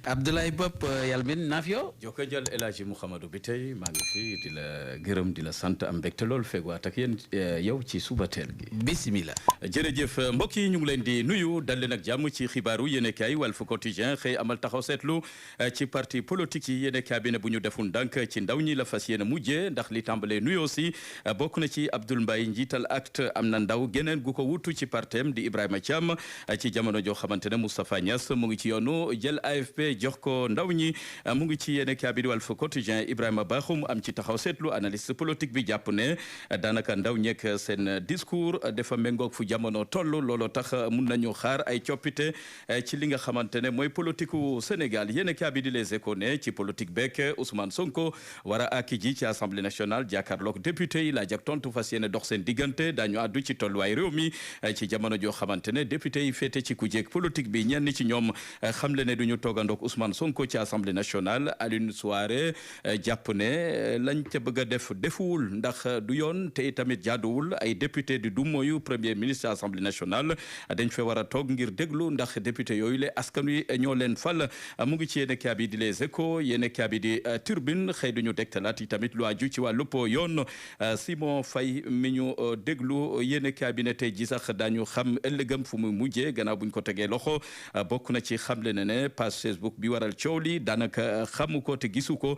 Abdoulaye Bopp Yalmin Nafio. jokko jël El Hadji Mouhamadou bi tey maa ngi fi di la gërëm di la sant am mbégte lool feegwaat ak yéen yow ci suba teel gi. Bismillah. jërëjëf mbokk yi ñu ngi leen di nuyu dal leen ak jàmm ci xibaaru yéenekaay Walf Quotidien xëy amal taxaw seetlu ci parti politique yi yéenekaay bi ne bu ñu deful ndànk ci ndaw ñi la fas yéene mujjee ndax li tàmbalee nuyoo si bokk na ci Abdoul Mbaye njiital acte am na ndaw geneen gu ko wutu ci partem di Ibrahima Thiam ci jamono joo xamante ne Moustapha Niass mu ngi ci yoonu jël AFP jox ko ndaw ñi mu ngi ci yéenekaay bi di Walf Quotidien Ibrahima Bakhoum am ci taxaw seetlu analyste politique bi jàpp ne daanaka ndaw ñeek seen discours dafa méngoog fu jamono toll looloo tax mun nañu xaar ay coppite ci li nga xamante ne mooy politique u Sénégal yéenekaay bi di Les Échos ne ci politique beek Ousmane Sonko war a àkki ji ci assemblée nationale jàkkaarloog député yi laaj ak tontu fas yéene dox seen diggante daañu àddu ci tolluwaay réew mi ci jamono joo xamante ne député yi féete ci kujjeeg politique bi ñenn ci ñoom xam le ne duñu toogandoog Ousmane Sonko ci assemblée nationale Alioune Souaré jàpp ne lañ ca bëgg a def defuwul ndax du yoon te tamit jaaduwul ay député di du mooyu premier ministre assemblée nationale dañ fe war a toog ngir déglu ndax député yooyu le askan wi ñoo leen fal mu ngi ci yéenekaay bi di Les Échos yéenekaay bi di Tribune xëy duñu tegtalaat yi tamit lu aju ci wàllub yoon Simon Faye mi ñu déglu yéenekaay bi ne tey ji sax daañu xam ëllëgam fu mu mujjee gannaaw buñ ko tegee loxo bokk na ci xamle ne page Facebook bi waral coow li daanaka xamu ko te gisu ko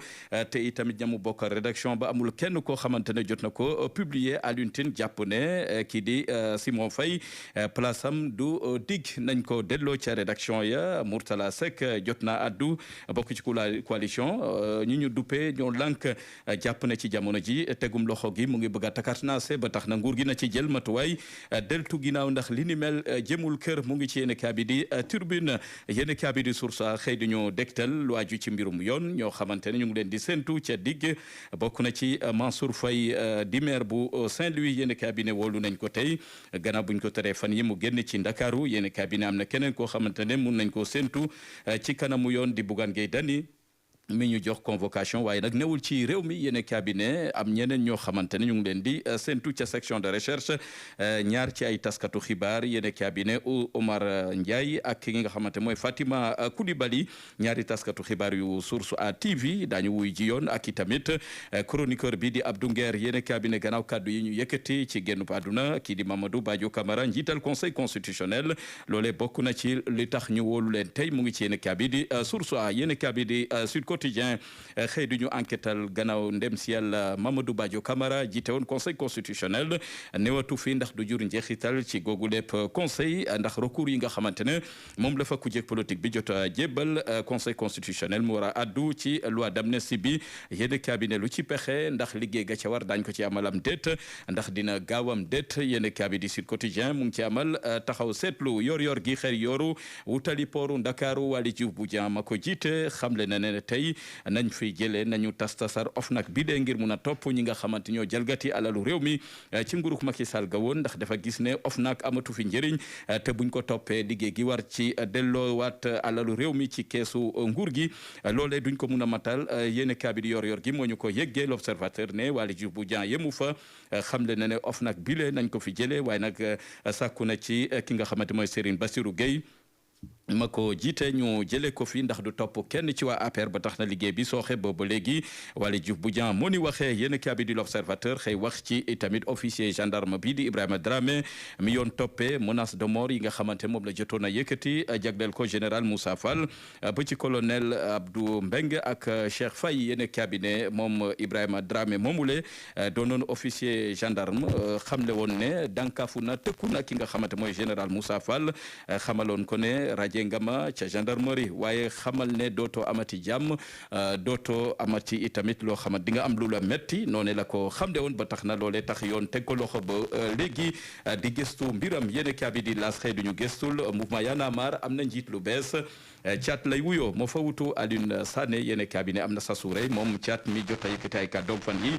te itamit ñamu bokk rédaction ba amul kenn koo xamante ne jot na ko publier Alioune Tine jàpp ne kii di Simon Faye place am du dig nañ ko delloo ca rédaction ya Mourtala Seck jot na addu bokk ci coalition ñi ñu duppee ñoo lànk jàpp ne ci jamono ji tegum loxo gi mu ngi bëgg a takarnaase ba tax na nguur gi na ci jël matuwaay deltu ginnaaw ndax li ni mel jëmul kër mu ngi ci yéenekaay bi di Tribune yéenekaay bi di Source A xëy di ñu dégtal lu aju ci mbirum yoon ñoo xamante ne ñu ngi leen di séntu ca digg bokk na ci Mansour Faye di maire bu Saint-Louis yéenekaay bi ne wóolu nañ ko tey gannaaw buñ ko teree fan yi mu génn ci Ndakaaru yéenekaay bi ne am na keneen koo xamante ne mun nañ koo séntu ci kanamu yoon di Bougane Gueye Dany mi ñu jox convocation waaye nag newul ci réew mi yéen cabinet am ñeneen ñoo xamante ne ñu ngi leen di séntu ca section de recherche ñaar ci ay taskatu xibaar yéen cabinet Omar Ndiaye ak ki nga xamante mooy Fatima Coulibaly ñaari taskatu xibaar yu Source A TV daañu wuy ji yoon ak i tamit chroniqueur bi di Abdou Nguer yéen cabinet gannaaw kaddu yi ñu yëkkati ci génnub àdduna kii di Mamadou Badio Camara njiital conseil constitutionnel loolee bokk na ci li tax ñu wóolu leen tey mu ngi ci yéen cabinet di Source A yéen cabinet di Sud Quotidien xëy duñu enquêtal gannaaw ndem si yàlla Mamadou Badio Camara jiite woon conseil constitutionnel newatu fi ndax du jur njeexital ci googu lépp conseil ndax recours yi nga xamante ne moom la fa ku jeeg politique bi jot a jébbal conseil constitutionnel mu war a addu ci loi d'amnistie bi yéen cabinet lu ci pexe ndax liggéey ga ca war daañ ko ci amalam déet ndax dina gaawam déet yéen cabinet di Sud Quotidien mu ngi ci amal taxaw seetlu yor gi xër yoru wutali pooru Ndakaaru Waly Diouf Bodiang ma ko jiite xamle na ne tey nañ fi jëlee nañu tasar OFNAC bi de ngir mun a topp ñi nga xamante ñoo jalgati alalu réew mi ci nguuruk Macky Sall ga woon ndax dafa gis ne OFNAC amatu fi njëriñ te buñ ko toppee liggéey gi war ci delloowaat alalu réew mi ci keesu nguur gi loolee duñ ko mun a matal yéen kaabi di yor gi moo ñu ko yëggee l'observateur ne Waly Diouf Bodiang yemu fa xamle na ne OFNAC bi le nañ ko fi jëlee waaye nag sàkku na ci ki nga xamante mooy Serigne Bassirou Gueye ma ko jiite ñu jëlee ko fi ndax du topp kenn ci waa APR ba tax na liggéey bi sooxe boobu léegi Waly Diouf Bodiang moo ni waxee yéen kaabi di l'observateur xëy wax ci tamit officier gendarme bi di Ibrahima Dramé mi yoon toppee menace de mort yi nga xamante moom la jotoon a yëkkati jagleel ko général Moussa Fall ba ci colonel Abdou Mbeng ak Cheikh Faye yéen cabinet moom Ibrahima Dramé moomule doonoon officier gendarme xamle woon ne dankafu na tëkku na ki nga xamante mooy général Moussa Fall xamaloon ko ne raje ngama ca gendarmerie waaye xamal ne dootoo amati jàmm dootoo amati itamit loo xamante di nga am lu la metti noonu la ko xamle woon ba tax na loolee tax yoon teg ko loxo ba léegi di gëstu mbiram yéen kaabi di las xëy duñu gëstul mouvement Y'en a marre am na njiit lu bees Thiat lay wuyoo moo fa wutu Alioune Sané yéen cabinet am na sasuré moom Thiat mi jot a yëkkati ay kàddoom fan yi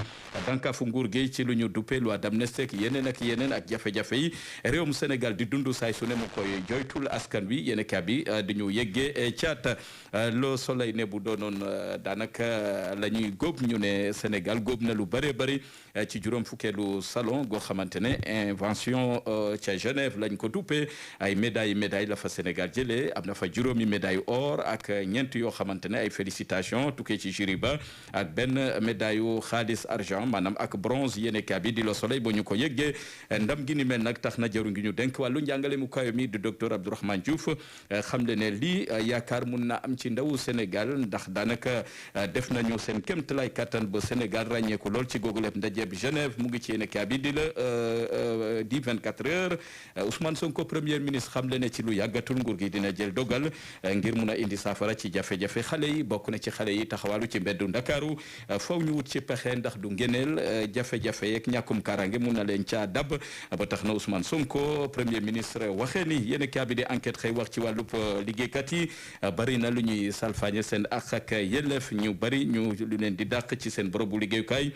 dankafu nguur gi ci lu ñu duppee loi d'amnistie ak yeneen ak jafe-jafe yi réewum Sénégal di dund saay su ne mu koy joytul askan wi yéen bi di ñu yeggee Thiat Le Soleil ne bu doonoon daanaka la ñuy góob ñu ne Sénégal góob na lu bëree bëri ci juróom fukkeelu salon goo xamante ne invention ca Genève lañ ko duppee ay médaille la fa Sénégal jëlee am na fa juróomi médaille or ak ñeent yoo xamante ne ay félicitations tukkee ci jury ba ak benn médaille yu xaalis argent maanaam ak bronze yéene kaa bi di Le Soleil ba ñu ko yëggee ndam gi ni mel nag tax na jaru ngi ñu denk wàllu njàngale mu kawe mi di docteur Abdourahmane Diouf xam le ne lii yaakaar mun na am ci ndawu Sénégal ndax daanaka def nañu seen kéemtalaay kattan ba Sénégal ràññeeku lool ci googu lépp ndaje bi Genève mu ngi ci yéene kaa bi di 24 heures Ousmane Sonko premier ministre xam le ne ci lu yàggatul nguur gi dina jël dogal ngir mun a indi saafara ci jafe-jafe xale yi bokk na ci xale yi taxawalu ci mbeddu Ndakaaru faw ñu wut ci pexe ndax du ngeneel jafe-jafe yeeg ñàkkum kaaraange mun na leen caa dab ba tax na Ousmane Sonko premier ministre waxee ni yéen kaa bi di enquête xëy wax ci wàllub liggéeykat yi bari na lu ñuy salfaañe seen ak yelleef ñu bari ñu lu leen di dàq ci seen bërëbu liggéeyukaay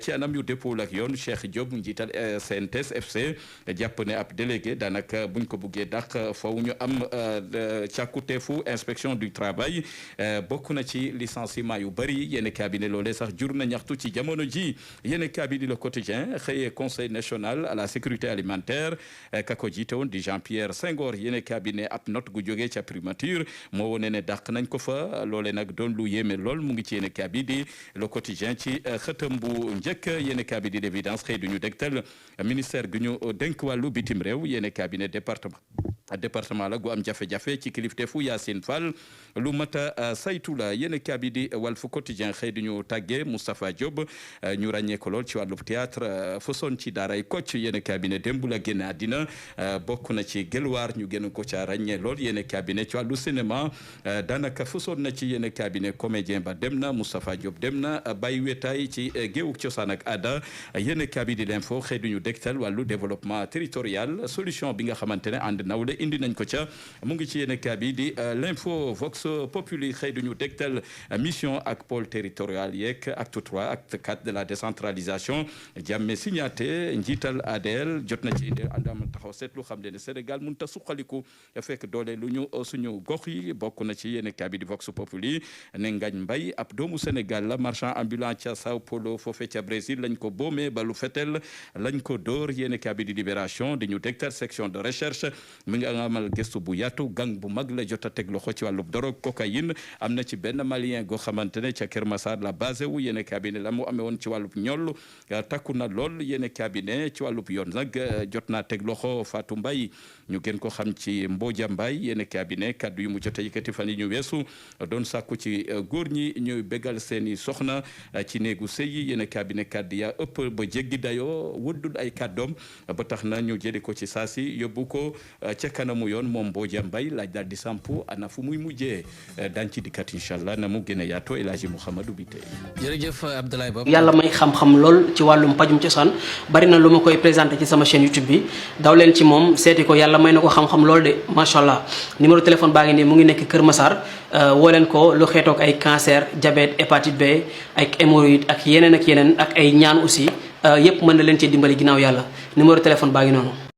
ci anam yu dëppoo ak yoon Cheikh Diop njiital CNTS FC jàpp ne ab délégué daanaka buñ ko buggee dàq faw ñu am càkkuteefu inspection du travail bokk na ci licenciement yu bari yéen cabinet loolee sax jur na ñaxtu ci jamono ji yéen cabinet Le Quotidien xëyee conseil national à la sécurité alimentaire ka ko jiite woon di Jean-Pierre Senghor yéen cabinet ab note gu jógee ca primature moo wone ne dàq nañ ko fa loole nag doon lu yéeme lool mu ngi ci yéen cabinet Le Quotidien ci xëtam bu njëkk yéen cabinet d'évidence xëy duñu dégtal ministère gu ñu dénk wàllu bitim réew yéen cabinet département la gu am jafe-jafe ci kilifteefu Yacine Fall lu mata saytu la yéen cabinet Walf Quotidien xëy di ñu tàggee Moustapha Diop ñu ràññee ko lool ci wàllu théâtre façon ci daaray Kocc yéen cabinet démb la génn àddina bokk na ci Gelwaar ñu gën ko ca ràññee lool yéen cabinet ci wàllu cinéma daanaka façon na ci yéen cabinet comédien ba dem na Moustapha Diop dem na Baye Wetaay ci géewuk cosaan ak aada yéen cabinet l'info xëy di ñu dégtal wàllu développement territorial solution bi nga xamante ne ànd nawle indi nañ ko ca mu ngi ci yéen cabinet di l'info Vox Populi xëy duñu dégtal mission ak pôle territorial yeeg acte 3 acte 4 de la décentralisation jàmme signaté njiital ADL jot na ci indi àndam taxaw seetlu xam ne Sénégal mënut a suqaliku fekk doole lu ñu suñu gox yi bokk na ci yéen cabinet di Vox Populi ne Ngagne Mbaye ab doomu Sénégal la marchand ambulant ca Sao Paulo foofee ca Brésil lañ ko boomee ba lu fetel lañ ko dóor yéen cabinet di Libération di ñu dégtal section de recherche mi ngi amal gëstu bu yaatu gang bu mag la jot a teg loxo ci wàllu drogue cocaïne am na ci benn malien goo xamante ne ca Kër Massar la basé wu yéen cabinet la mu amee woon ci wàllub ñoll takku na lool yéen cabinet ci wàllub yoon nag jot naa teg loxo Fatou Mbaye ñu gën ko xam ci Mbodja Mbaye yéen cabinet kaddu yu mu jot a yëkkati fan yi ñu weesu doon sàkku ci góor ñi ñuy bégal seeni soxna ci néegu sëy yi yéen cabinet kaddu ya ëpp ba jéggi dayoo wëddul ay kàddoom ba tax na ñu jëli ko ci saasi yóbbu ko ca kanamu yoon moom Mbodja Mbaye laaj daal di sampu ana fu muy mujjee daan ci dikkat incha allah na mu gën a yaatoo El Hadji Mouhamadou Bité. jërëjëf Abdoulaye Bob. yàlla may xam-xam lool ci wàllum pajum cosaan bari na lu ma koy présenté ci sama chaîne YouTube bi daw leen ci moom seeti ko yàlla may na ko xam-xam lool de macha allah numéro téléphone baa ngi nii mu ngi nekk Kër Massar woo leen ko lu xeetoog ay cancer diabète hépatite B ak hémorroïde ak yeneen ak ay ñaan aussi yépp mën na leen ci dimbali ginnaaw yàlla numéro téléphone baa ngi noonu.